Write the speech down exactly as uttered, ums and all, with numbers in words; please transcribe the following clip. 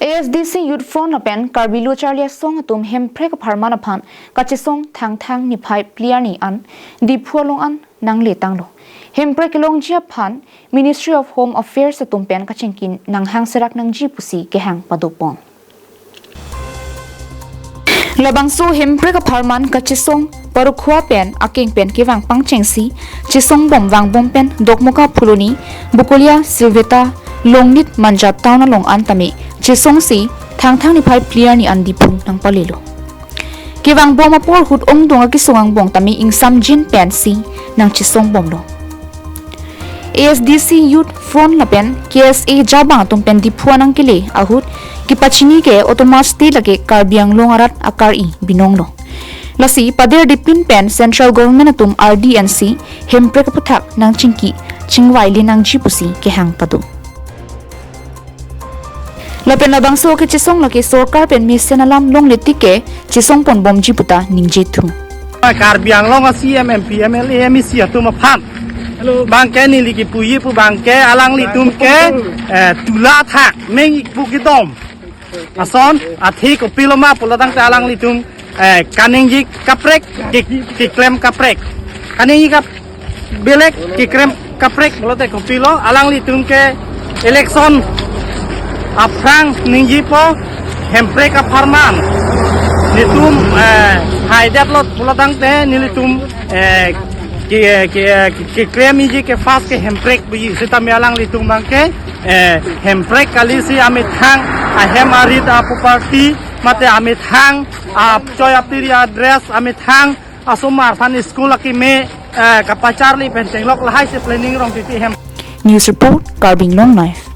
A S D C Youth Front lapen Karbi Lo Charli Asong atum Hemprek apharman aphan kachesong Thangthang niphai phli arni an Diphu along an nangle tanglo. Hemprek kelongji aphan Ministry of Home Affairs atum pen kachingki nanghang serak nangji pusi kehang padopon. Labangso Hemprek apharman kachesong Parokhowa pen akeng pen kevang pangchengsi chesong bom vangbom pen Dokmoka Phuloni, Bokolia, Silveta, Longnit, Manja town along an tame chesongsi Thangthang niphai phli arni an Diphu nangpalelo. Kevang bom apor ahut ongdung akesung angbong tame ingsamjin pensi nangchesong bomlo. A S D C Youth Front lapen K S A Jabang atum pen Diphu an nangkele ahut kepachini ke Autonomous State lake Karbi Anglong arat akari binong lo. Lasi pader dipin pen Central Government atum ardi ansi Hemprek aputhak nangchingki chingvai le nangji pusi kehang pado. Lapen labangso kechesong lake sorkar pen mesen alam longle tik ke chesong pon bomji puta ningje thu. Karbi Anglong a C E M, M P, M L A, M A C atum aphan. Hello. Bangke neli kipuji pu bangke alanglitum ke, eh, tula thak meng ikpu kidom ason, athe kopilo ma pulo tangte alanglitum, eh, kaningje kaprek, ki-, keklem kaprek. Kaningje kap-, belek, keklem kaprek pulote kopilo, alanglitum ke election aphrang ningjepo Hemprek apharman. Nelitum, eh, haidet lo pulo tangte nelitum, eh, ke, ke, ke, keklem iji ke first ke Hemprek puji, sitame alanglitum bangke, eh, Hemprek kalisi amethang ahem arit a-property mate amethang achoi apiri a-dress amethang asomar aphan school akeme, eh, kapacharli pen chenglok lahai si planning rong titi hem. News report, Karbi Anglong Live.